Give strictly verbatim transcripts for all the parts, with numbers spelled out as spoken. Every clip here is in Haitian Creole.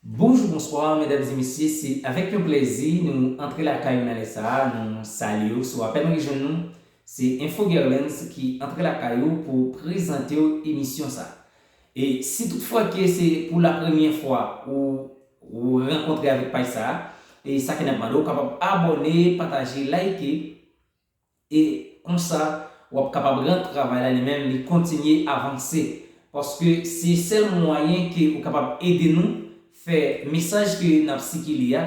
Bonjou, bonswa, medam e mesye, se avèk yon plèzi nou antre lakay ou nan lè sa a, nou salye w. Si w apèn rejwenn nou, se Info Guerlains ki antre lakay ou pou prezante w emisyon sa a. E si toutfwa ke se pou la premyè fwa ou, ou rankontre avèk paj sa a, e sa ke n ap mande w, ou kapab abòne, pataje, like, e konsa w ap kapab rann travay la li menm li kontinye avanse. Paske se sèl mwayen ke ou kapab ede nou fè mesaj ke n ap sikile a,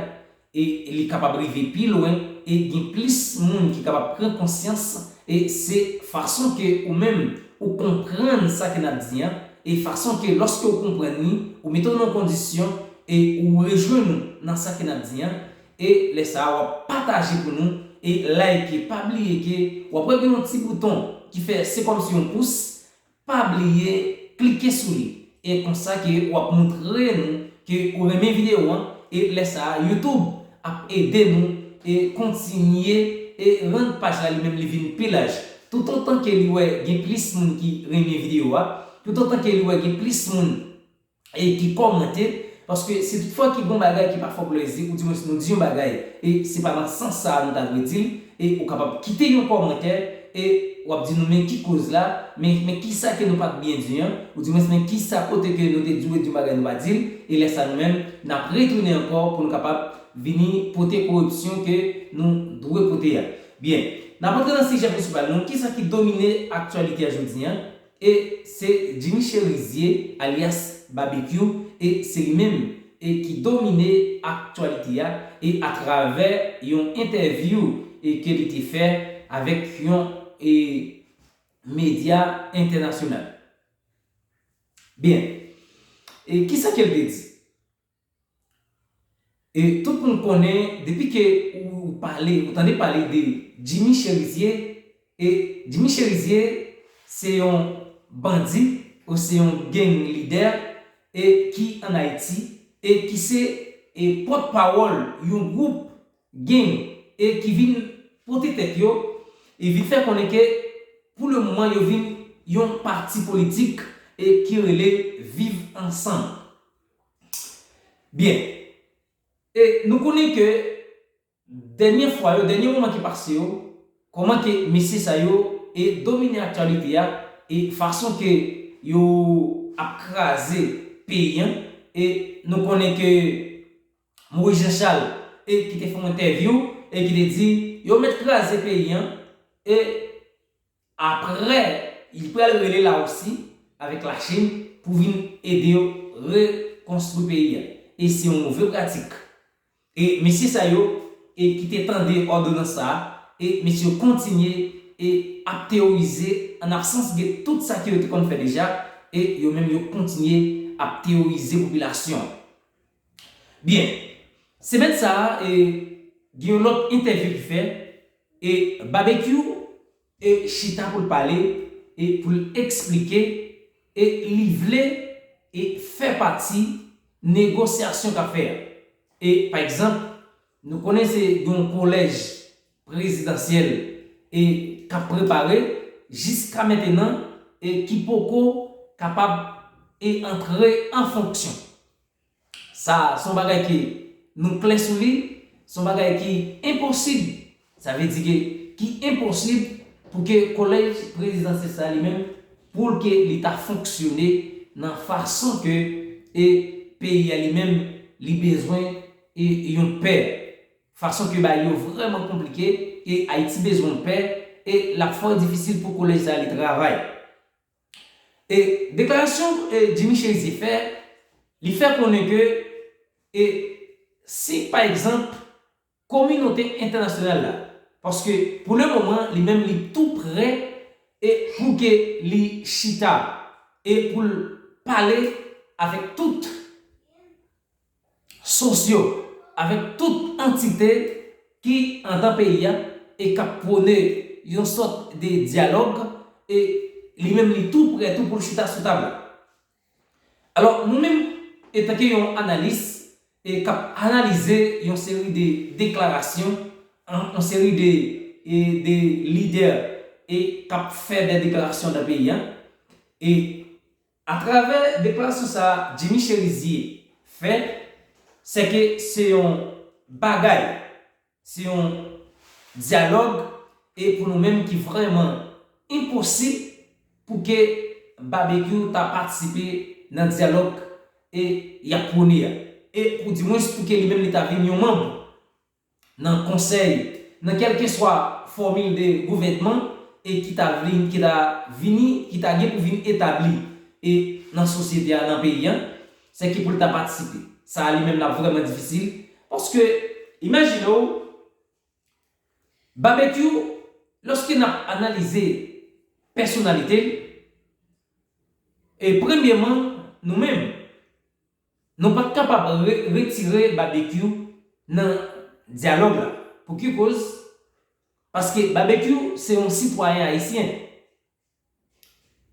e li kapab rive pi lwen, e gen plis moun ki kapab pran konsyans, e se fason ke ou menm ou konprann sa ke n ap di an, e fason ke lòske ou konprann li, ou mete w nan kondisyon, e ou rejwenn nou nan sa ke n ap di an, e lè sa a w ap pataje pou nou, e like, pa bliye ke w ap wè gen yon ti bouton ki fè se kòmsi yon pous, pa bliye klike sou li. E konsa ke w ap montre nou ke ou renmen videyo an, e lè sa a, YouTube ap ede nou e kontinye e rann paj la li menm li vin pi laj. Toutotan ke li wè gen plis moun ki renmen videyo a, toutotan ke li wè gen plis moun e ki kòmante, paske si toutfwa ke gon bagay ki pa fè w plezi, oudimwens nou di yon bagay, e se pa nan sans sa a nou ta dwe di l, e ou kapab kite yon kòmantè, e w ap di nou men ki koz la, men, men kisa ke nou pa t byen di an, oudimwens men kisa kote ke nou te dwe di yon bagay nou pa di l, e lè sa nou menm, n ap retounen ankò pou nou kapab vini pote koreksyon ke nou dwe pote a. Byen, n ap antre nan sijè prensipal nou, kisa ki domine aktyalite a jodi an? E se Jimmy Chérizier, alyas Babekyou, e se li menm e ki domine aktyalite a, e atravè yon entèvyou e ke li te fè avèk yon e medya entènasyonal. Byen, e kisa ke l te di? E tout moun konnen, depi ke ou, ou pale, ou tande pale de Jimmy Chérizier, e Jimmy Chérizier se yon bandi, ou se yon gang lidè, e ki ann Ayiti, e ki se, e pòtpawòl yon gwoup gang, e ki vin pote tèt yo, e vin fè konnen ke pou le moman yo vin yon pati politik, e ki rele Viv Ansanm. Byen. E nou konnen ke dènye fwa yo, dènye moman ki pase yo, kòman ke mesye sa yo e domine aktyalite a, e fason ke yo ap kraze peyi an, e nou konnen ke Moïse Jean Charles, e ki te fè yon entèvyou, e ki te di, yo mèt kraze peyi an, e apre, li pral rele Lawosi avèk Lachin pou vin ede yo rekonstwi peyi a. E se yon move pratik. E mesye sa yo, e ki te tande òdonans sa a, e mesye yo kontinye, e ap teyorize, an absans de tout sa ke yo te konn fè deja, e yo menm yo kontinye ap teyorize popilasyon an. Byen, semèn sa a, e, gen yon lòt entèvyou ki fè, e Babekyou, e, chita pou l pale, e pou l eksplike, e li vle, e fè pati negosyasyon k ap fè a. E, pa egzanp, nou konnen se gen yon kolèj prezidansyèl, e k ap prepare jiska mentenan, e ki poko kapab, e antre an fonksyon. Sa, se yon bagay ke nou klè sou li, se yon bagay ki enposib. Sa vle di ke ki enposib pou ke kolèj prezidansyèl sa li menm, pou l ke li ta fonksyone nan fason ke, e, peyi a li menm li bezwen, e, yon pè. Fason ke bagay yo vrèman konplike, e Ayiti bezwen yon pè, e l ap fò difisil pou kolèj sa li travay. E deklarasyon, e, Jimmy Chérizier fè, li fè konnen ke, e si pa egzanp, kominote entènasyonal la, paske pou le moman, li menm li tou prè, e pou ke li chita, e pou l pale avèk tout sosyo, avèk tout antite ki anndan peyi a, e k ap pwone yon sòt de dyalòg, e li menm li tou prè tou pou l chita sou tab la. Alò, nou menm, etanke yon analis, e k ap analize yon seri de deklarasyon, yon, yon seri de, e, de lidè, e k ap fè de deklarasyon nan peyi a, e atravè deklarasyon sa a Jimmy Chérizier fè, sèke se yon bagay, se yon dyalòg, e pou nou menm ki vrèman enposib pou ke Babekyou ta patisipe nan dyalòg e y ap pwone a. E pou dimwens pou ke li menm li ta vin yon manm nan konsèy, nan kèlkeswa fòmil de gouvènman, e ki ta vin, ki ta vini, ki ta gen pou vin etabli e nan sosyete a, nan peyi a, sèke pou l ta patisipe. Sa a li menm l ap vrèman difisil, paske imajine w, Babekyou, lòske n ap analize pèsonalite l, e premyèman, nou menm, nou pa t kapab re- retire Babekyou nan dyalòg la. Pou ki koz? Paske Babekyou se yon sitwayen ayisyen.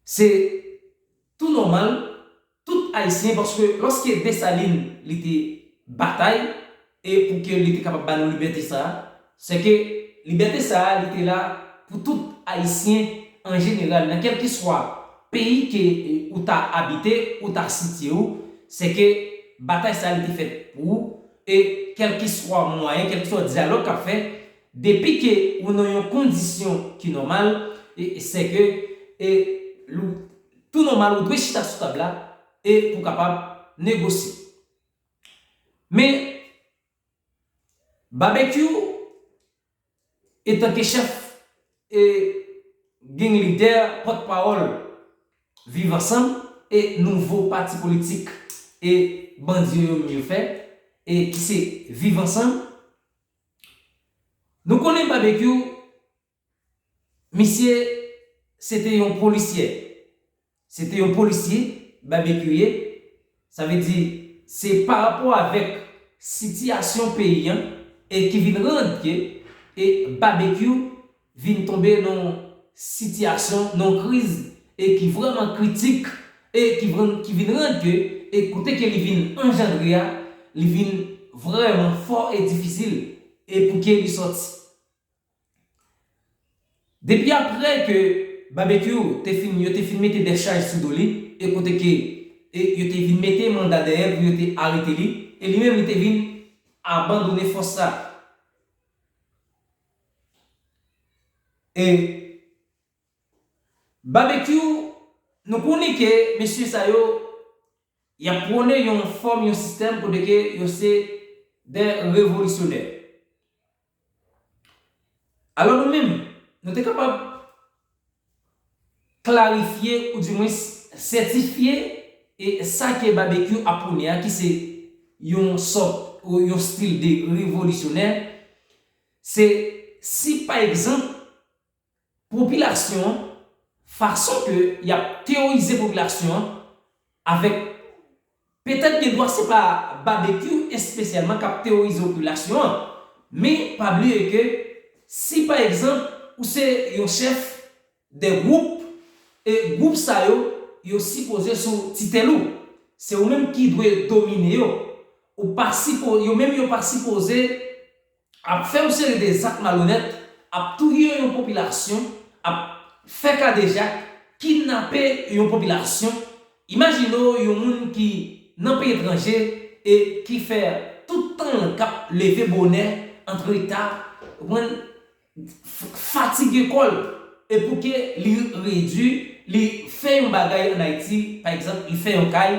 Se tou nòmal, tout Ayisyen, paske lòske Desalin li te batay e pou ke li te kapab ba nou libète sa a, sèke libète sa a, li te la pou tout Ayisyen an jeneral, nan kèlkeswa peyi ke ou ta abite, ou ta sitye w, sèke batay sa a, li te fèt pou ou, e kèlkeswa mwayen, kèlkeswa dyalòg k ap fèt, depi ke ou nan yon kondisyon ki nòmal, e, e sèke, e, lou- tou nòmal, ou dwe chita sou tab la e pou kapab negosye. Men, Babekyou, etanke chèf e gang lidè, pòtpawòl Viv Ansanm e nouvo pati politik e bandi yo yo fè, e ki se Viv Ansanm, nou konnen Babekyou, misye se te yon polisyè. Se te yon polisye, Babekyou ye. Sa vle di, se pa rapò avèk sitiyasyon peyi a, e ki vin rann ke, e Babekyou vin tonbe nan yon sitiyasyon, nan yon kriz, e ki vrèman kritik, e ki vin, ki vin rann ke, e kote ke li vin anjandre a, li vin vrèman fò e difisil, e pou ke li sòti. Depi apre ke Babekyou te fin, yo te fin mete dechaj sou do li, e kote ke, e yo te vin mete manda dèyè pou yo te arete li, e li menm li te vin abandone fòs sa. E Babekyou, nou konnen ke mesye sa yo, y ap pwone yon fòm, yon sistèm kote ke yo se de revolisyonè. Alò nou menm, nou te kapab klarifye oudimwens sètifye e sa ke Babekyou ap pwone a, ki se yon sòt ou yon stil de revolisyonè, se si pa egzanp, popilasyon an, fason ke y ap teworize popilasyon an, avèk, petèt gen dwa se pa Babekyou espesyalman k ap teworize popilasyon an, men pa bliye ke si pa egzanp ou se yon chèf de gwoup, e gwoup sa yo, yo sipoze sou titèl ou. Se ou menm ki dwe domine yo. Ou pa sipo, yo menm yo pa sipoze ap fè yon seri de zak malonèt, ap touye yon popilasyon, ap fè kadejak, kidnape yon popilasyon. Imajine w yon moun ki nan peyi etranje e ki fè tout tan l k ap leve bonè, antre ta, ou konprann, f- fatige kò l, e pou ke li redui, li fè yon bagay ann Ayiti, pa egzanp, li fè yon kay,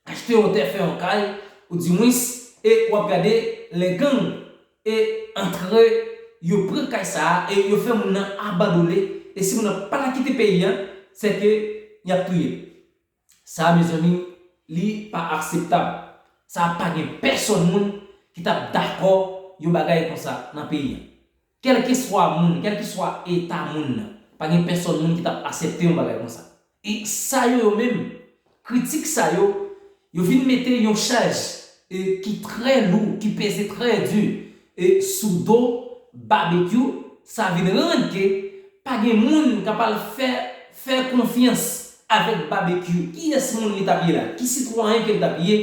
achte yon tè, fè yon kay, oudimwens, e w ap gade lè gang e antre, yo pran kay sa a, e yo fè moun nan abandone, e si moun nan pa ta kite peyi a, sèke y ap touye l. Sa a, mezanmi, li pa akseptab. Sa a, pa gen pèsonn moun ki t ap dakò yon bagay konsa nan peyi a. Kèlkeswa moun, kèlkeswa eta moun nan, pa gen pèsonn moun ki t ap aksepte yon bagay konsa. E sa yo, yo menm, kritik sa yo, yo vin mete yon chaj, e, ki trè lou, ki peze trè di, e, sou do Babekyou, sa vin rann ke pa gen moun k ap al fè, fè konfyans avèk Babekyou. Kiyès moun li t ap ye la? Ki sitwayen ke li t ap ye?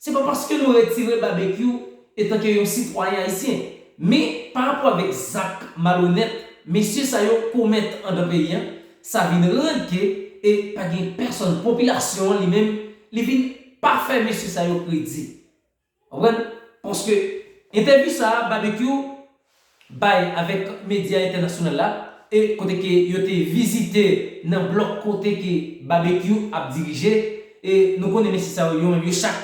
Se pa paske nou retire Babekyou etanke yon sitwayen ayisyen, men pa rapò avèk zak malonèt mesye sa yo komèt anndan peyi a, sa vin rann ke, e, pa gen pèsonn, popilasyon an li menm, li vin pa fè mesye sa yo kredi. Konprann? Paske entèvyou sa a, Babekyou bay avèk medya entènasyonal la, e kote ke yo te vizite nan blòk kote ke Babekyou ap dirije, e nou konnen mesye sa yo, yo menm yo chak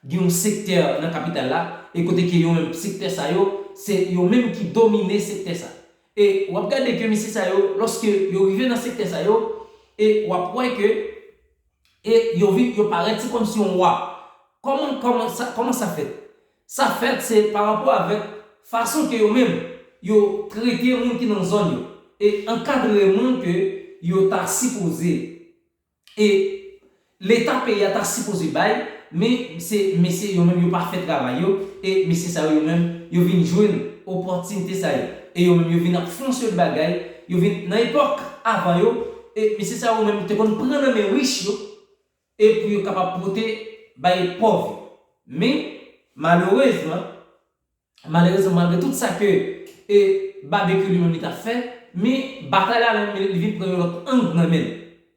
gen yon sektè nan kapital la, e kote ke yo menm sektè sa yo, se yo menm ki domine sektè sa. E w ap gade ke mesye sa yo, lòske yo rive nan sektè sa yo, e w ap wè ke e yo vin, yo parèt, se kòmsi yon wa. Kòman, kòman sa, kòman sa fèt? Sa fèt se pa rapò avèk fason ke yo menm, yo trete moun ki nan zòn yo, e ankadreman ke yo ta sipoze, e Leta peyi a ta sipoze bay, men se mesye yo menm yo pa fè travay yo, e mesye sa yo, yo menm, yo vin jwenn opòtinite sa yo. E yo menm, yo vin ap fè yon seri de bagay, yo vin nan epòk avan yo, e mesye sa yo menm te konn pran nan men rich yo, e pou yo kapab pote bay pòv yo. Men, malerezman, malerezman, malgre tout sa ke, e, Babekyou li menm li t ap fè, men batay la menm li vin pran yon lòt ang nan men l.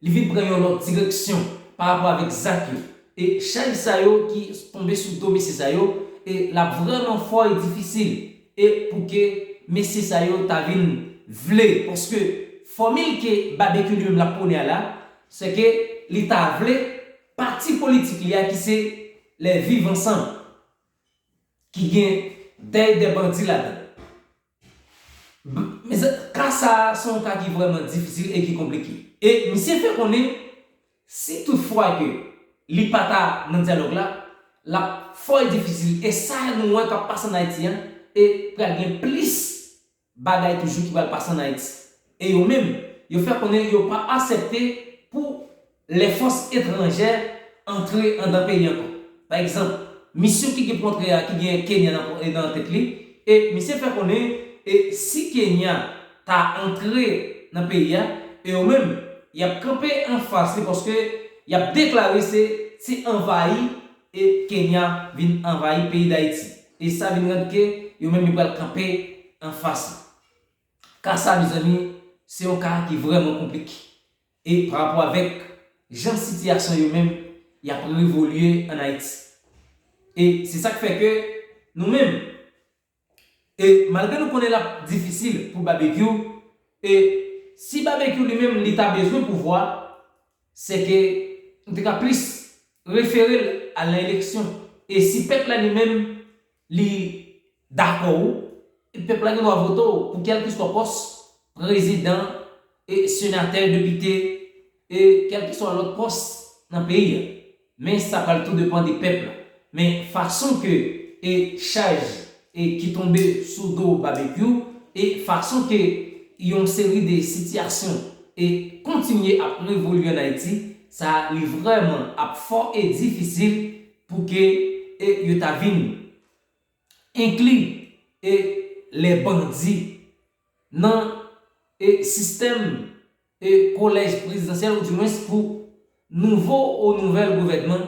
Li vin pran yon lòt direksyon pa rapò avèk zak yo. E chay sa yo ki tonbe sou do mesye sa yo, e l ap vrèman fò e difisil, e pou ke mesye sa yo ta vin vle, paske fòmil ke Babekyou li menm l ap pwone a la, se ke li ta vle pati politik li a ki se Les Vivre Ensemble, ki gen dèy de bandi ladan l. Mezanmi, ka sa a se yon ka ki vrèman difisil e ki konplike. E misye fè konnen, si toutfwa ke li pa ta nan dyalòg la, l ap fò e difisil. E sa nou wè k ap pase ann Ayiti an, e pral gen plis bagay toujou ki pral pase ann Ayiti. E yo menm, yo fè konnen yo pa aksepte pou lè fòs etranjè antre anndan peyi ankò. Pa egzanp, misyon ki gen pou antre a, ki gen Kenya nan, nan tèt li, e misye fè konnen, e si Kenya ta antre nan peyi a, e yo menm, y ap kanpe anfas li, paske y ap deklare se, se anvayi, e Kenya vin anvayi peyi Dayiti. E sa vin rann ke yo menm yo pral kanpe anfas li. Ka sa, mezanmi, se yon ka ki vrèman konplike. E pa rapò avèk jan sitiyasyon yo menm y ap evolye ann Ayiti. E se sa k fè ke nou menm, e malgre nou konnen l ap difisil pou Babekyou, e si Babekyou li menm li ta bezwen pouvwa, se ke nou te ka plis refere l al nan eleksyon. E si pèp la li menm li dakò w, e pèp la gen dwa vote w pou kèlkeswa pòs, prezidan, e senatè, depite, e kèlkeswa lòt pòs nan peyi a. Men sa pral tou depann de pèp la. Men fason ke, e chaj, e ki tonbe sou do Babekyou, e fason ke yon seri de sitiyasyon, e kontinye ap evolye ann Ayiti, sa li vrèman ap fò e difisil pou ke, e yo ta vin enkli, e lè bandi nan, e sistèm, e kolèj prezidansyèl, oudimwens pou nouvo ou nouvèl gouvènman,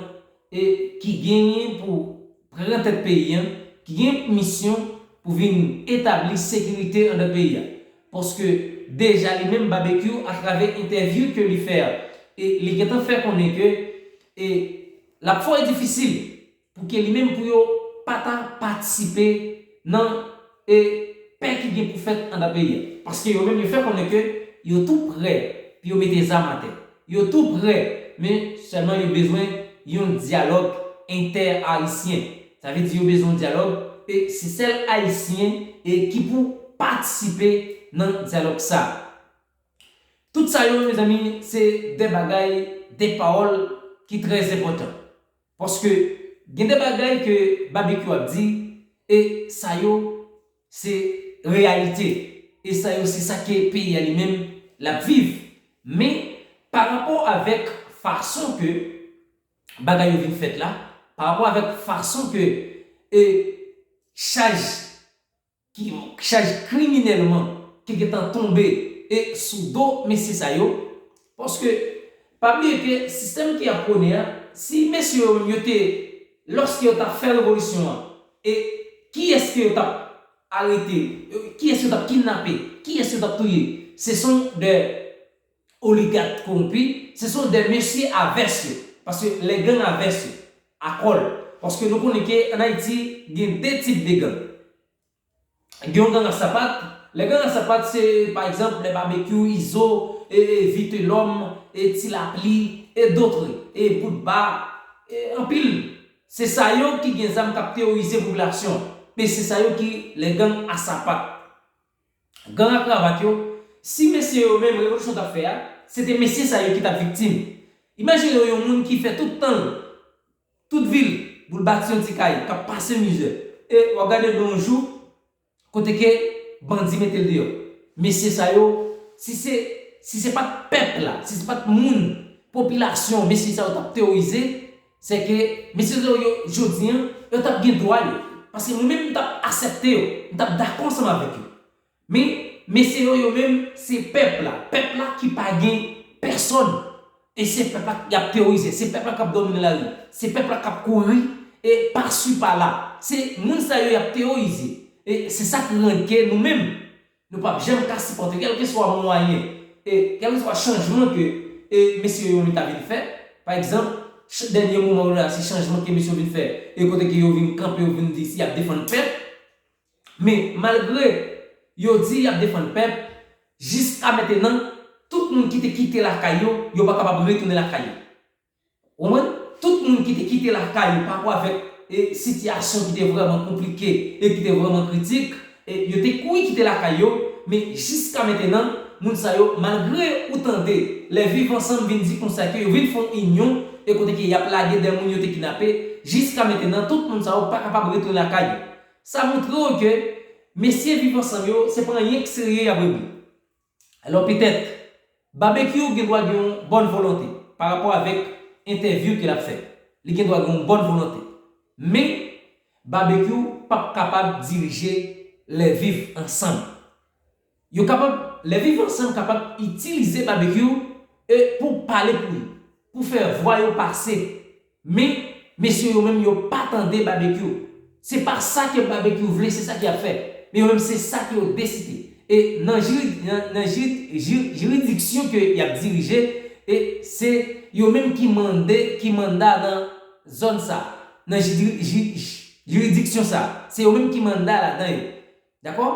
e ki genyen pou pran tèt peyi a, ki gen misyon pou vin etabli sekirite anndan peyi a. Paske deja li menm Babekyou, atravè entèvyou ke li fè a, e li gentan fè konnen ke, e l ap fò e difisil pou ke li menm pou yo pa ta patisipe nan, e pè ki gen pou fèt anndan peyi a. Paske yo menm yo fè konnen ke yo tou prè pou yo mete zam atè. Yo tou prè, men sèlman yo bezwen yon dyalòg entè-ayisyen. Sa vle di yo bezwen yon dyalòg, e se sèl Ayisyen, e ki pou patisipe nan dyalòg sa. Tout sa yo, mezanmi, se de bagay, de pawòl ki trè enpòtan. Paske gen de bagay ke Babekyou ap di, e sa yo se reyalite, e sa yo se sa ke peyi a li menm l ap viv. Men pa rapò avèk fason ke bagay yo vin fèt la, pa rapò avèk fason ke, e chaj ki chaj kriminèlman ki gentan tonbe, e sou do mesye sa yo. Paske pa bliye ke sistèm ki ap pwone a, si mesye yo menm yo te, lòske yo t ap fè revolisyon an, e kiyès ke yo t ap arete, kiyès yo t ap kidnape, kiyès yo t ap touye? Se son de oligak kowonpi, se son de mesye a vès yo. Paske lè gang a vès yo, a kòl, Paske nou konnen ke ann Ayiti, gen de tip de gang. Gen yon gang a sapat. Lè gang a sapat, se, pa egzanp, lè Babekyou, Izo, e, e, Vitelòm, e, Ti Lapli, e dotre, e Boutba, e anpil. Se sa yo ki gen zam k ap teworize popilasyon. Men se sa yo ki lè gang a sapat. Gang a kravat yo, si mesye yo menm revolisyon t ap fè a, se te mesye sa yo ki t ap viktim. Imajine w yon moun ki fè tout tan l, tout vi l, pou l bati yon ti kay, k ap pase mizè. E w ap gade l yon jou, kote ke bandi mete l deyò. Mesye sa yo, si se, si se pa t pèp la, si se pa t moun, popilasyon, mesye sa yo t ap teworize, se ke mesye sa yo, jodi a, yo t ap gen dwa yo. Paske mwen menm, m t ap aksepte yo, m t ap dakò ansanm avèk yo. Men, mesye yo, yo menm, se pèp la. Pèp la ki pa gen pèsòn. E se pèp la y ap teworize, se pèp la k ap dòmi nan lari, se pèp la k ap kouri, e pa swi pa la. Se moun sa yo y ap teworize. E se sa k rann ke nou menm, nou p ap janm ka sipòte, kèlkeswa mwayen, e kèlkeswa chanjman ke, e mesye yo menm ta vin fè. Pa egzanp, ch-, dènye moman yo la, se chanjman ke mesye yo vin fè, e kote ke yo vin kanpe, yo vin di si y ap defann pèp. Men, malgre yo di y ap defann pèp, jiska mentenan, tout moun ki te kite lakay yo, yo pa kapab retounen lakay yo. Ou konprann? Tout moun ki te kite lakay yo pa rapò avèk, e, sitiyasyon ki te vrèman konplike e ki te vrèman kritik, e, yo te kouri kite lakay yo, men jiska mentenan, moun sa yo, malgre ou tande lè Viv Ansanm vin di konsa ke yo vin fè yon inyon, e kote ke y ap lage de moun yo te kidnape, jiska mentenan, tout moun sa yo pa kapab retounen lakay yo. Sa montre w ke mesye Viv Ansanm yo, se pa anyen k serye y ap regle. Alò, petèt, Babekyou gen dwa gen yon bòn volonte pa rapò avèk entèvyou ke l ap fè. Li gen dwa gen yon bòn volonte. Men, Babekyou p ap kapab dirije lè Viv Ansanm. Yo kapab, lè Viv Ansanm kapab itilize Babekyou, e, pou pale pou yo, pou fè vwa yo pase. Men, mesye yo menm, yo pa tande Babekyou. Se pa sa ke Babekyou vle, se sa ke y ap fè. Men yo menm, se sa ke yo deside. E nan jiri-, nan, nan jiri-, jiri-, jiridiksyon ke y ap dirije, e se yo menm ki mande, ki manda nan zòn sa, nan jiri-, jiri-, jiridiksyon sa. Se yo menm ki manda ladan yo. Dakò?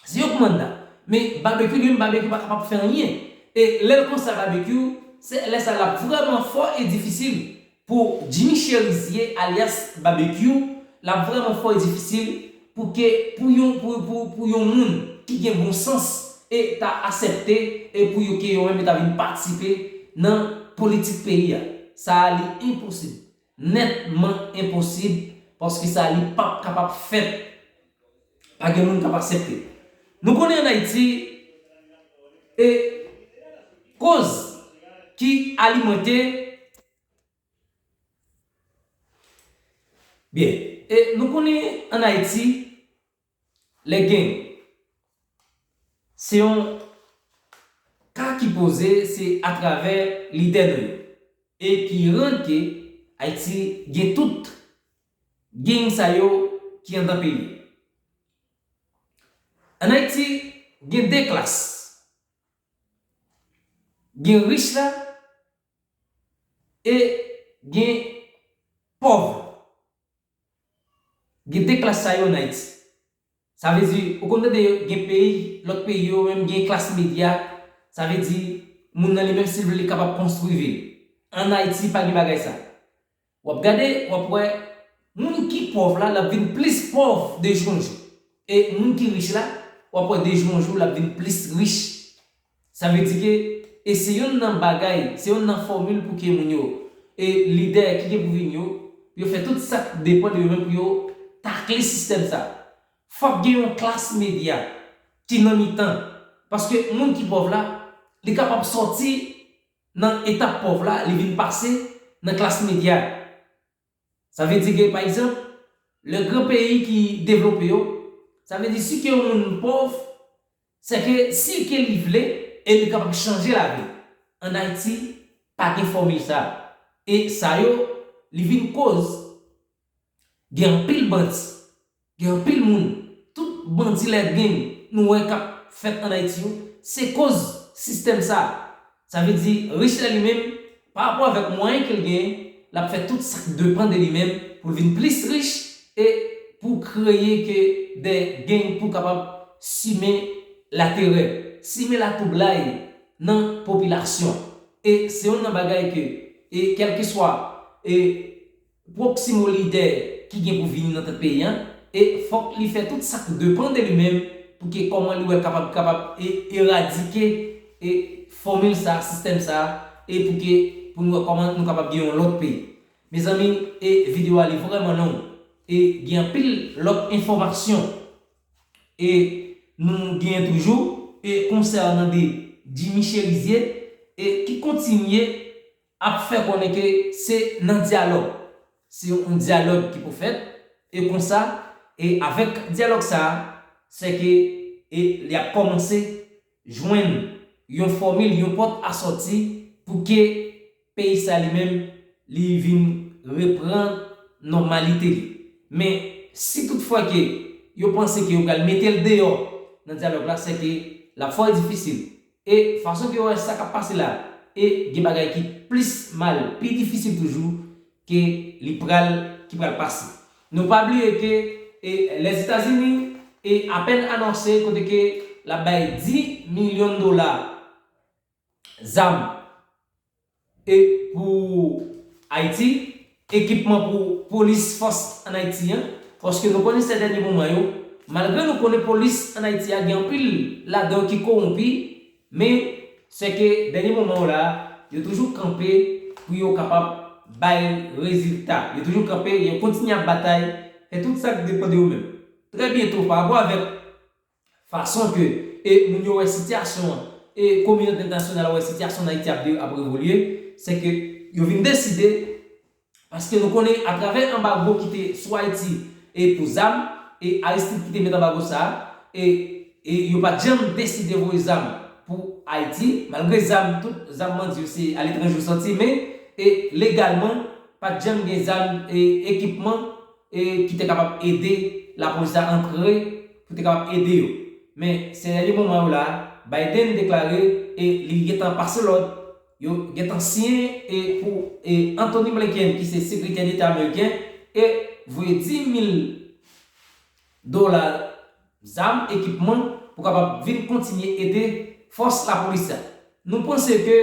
Se yo k manda. Men Babekyou, li menm, Babekyou pa kapab fè anyen. E lè l konsa, Babekyou, se lè sa l ap vrèman fò e difisil pou Jimmy Chérizier, alyas Babekyou, l ap vrèman fò e difisil pou ke, pou yon, pou, pou, pou yon moun ki gen bon sans e ta aksepte e pou yo ke yo menm yo ta vin patisipe nan politik peyi a. Sa a, li enposib. Nètman enposib, paske sa li p ap kapab fèt. Pa gen moun k ap aksepte. Nou konnen ann Ayiti, e koz ki alimante, byen, e nou konnen ann Ayiti, lè gen, se yon ka ki poze, se atravè lidè nou yo, e ki rann ke Ayiti gen tout gang sa yo ki anndan peyi. Ann Ayiti, gen de klas. Gen rich la e gen pòv. Gen de klas sa yo ann Ayiti. Sa vle di, ou konn tande gen peyi, lòt peyi yo menm gen klas medya, sa vle di, moun nan li menm si l vle li kapab konstwi vi l. Ann Ayiti pa gen bagay sa. W ap gade, w ap wè, moun ki pòv la, l ap vin plis pòv de jou an jou. E moun ki rich la, w ap wè de jou an jou, l ap vin plis rich. Sa vle di ke, e se youn nan bagay, se youn nan fòmil pou ke moun yo, e lidè ki gen pou vini yo, yo fè tout sa k depann de yo menm pou yo takle sistèm sa. Fòk gen yon klas medya ki nan mitan. Paske moun ki pòv la, li kapab sòti nan etap pòv la, li vin pase nan klas medya. Sa vle di ke, pa egzanp, lè gran peyi ki devlope yo, sa vle di si ke yon moun pòv, se ke si ke li vle e li kapab chanje lavi l. Ann Ayiti, pa gen fòmil sa. E sa yo, li vin koz gen anpil bandi, gen anpil moun, tout bandi lè gang nou wè k ap fèt ann Ayiti yo, se koz sistèm sa. Sa vle di, rich la li menm, pa rapò avèk mwayen ke l genyen, l ap fè tout sa k depann de li menm pou l vin plis rich e pou kreye ke de gang pou kapab simen laterè, simen latwoublay nan popilasyon. E se youn nan bagay ke, e kèlkeswa, e pwoksimo lidè ki gen pou vini nan tèt peyi a, e fòk li fè tout sa k depann de li menm pou ke kòman li wè kapab, kapab e eradike e fòmil sa, sistèm sa, e pou ke, pou nou wè kòman nou kapab gen yon lòt peyi. Mezanmi, e videyo a li vrèman long, e gen anpil lòt enfòmasyon e nou genyen toujou, e konsènan de Jimmy Chérizier, e ki kontinye ap fè konnen ke se nan dyalòg. Se yon dyalòg ki pou fèt, e konsa, e avèk dyalòg sa a, se ke, e li ap kòmanse jwenn yon fòmil, yon pòt a sòti pou ke peyi sa li menm, li vin reprann nòmalite li. Men, si toutfwa ke yo panse ke yo pral mete l deyò nan dyalòg la, se ke l ap fò difisil. E fason ke yo wè sa k ap pase la, e gen bagay ki plis mal, pi difisil toujou ke li pral, ki pral pase. Nou pa bliye ke, e, Lèzetazini, e, apèn anonse kote ke l ap bay dis milyon dola zam e pou Ayiti, ekipman pou polis fòs ann Ayiti an, paske nou konnen sèten moman yo, malgre nou konnen polis ann Ayiti a gen anpil ladan yo ki kowonpi, men se ke dènye moman yo la, yo toujou kanpe pou yo kapab bay rezilta. Yo toujou kanpe, yo kontinye ap batay, fè tout sa k depann de yo menm. Trè byento, pa rapò avèk fason ke, e, moun yo wè sitiyasyon an, e kominote entènasyonal wè sitiyasyon an Ayiti ap, ap evolye, se ke yo vin deside, paske nou konnen atravè anbago ki te sou Ayiti e pou zam, e Aristide ki te met anbago sa a, e, e yo pa t janm deside voye zam pou Ayiti, malgre zam, tout zam bandi yo se aletranje yo sòti, men, e legalman, pa t janm gen zam e ekipman e ki te kapab ede lapolis la antre pou te kapab ede yo. Men, sèten moman yo la, Biden deklare e li gentan pase lòd, yo gentan siyen e pou e Anthony Blinken, ki se sekretè deta ameriken, e voye dis mil dola zam, ekipman pou kapab vin kontinye ede fòs lapolis la. Nou panse ke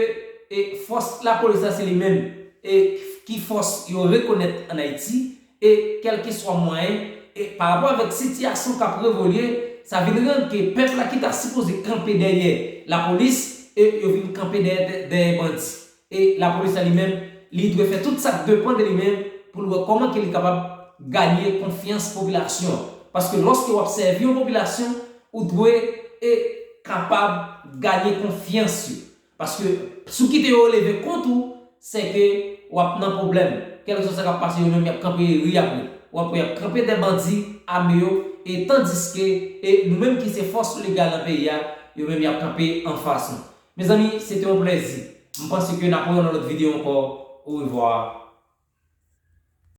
e fòs lapolis la se li menm e ki fòs yo rekonèt ann Ayiti, e kèlkeswa mwayen, e pa rapò avèk sitiyasyon k ap evolye, sa vin rann ke pèp la ki ta sipoze kanpe dèyè lapolis, e yo vin kanpe dèyè, dèyè bandi. E lapolis la li menm, li dwe fè tout sa k depann de li menm pou l wè kòman ke li kapab ganye konfyans popilasyon an. Paske lòske w ap sèvi yon popilasyon, ou dwe e kapab ganye konfyans yo. Paske si w kite yo leve kont ou, se ke w ap nan pwoblèm. Kèlkeswa sa k ap pase, yo menm y ap kanpe ri apre. W ap wè y ap kanpe dèyè bandi ame yo, e tandiske e nou menm ki se fòs legal nan peyi a, yo menm y ap kanpe anfas nou. Mezanmi, se te yon plèzi. M panse ke n ap wè nan lòt videyo ankò. Orevwa.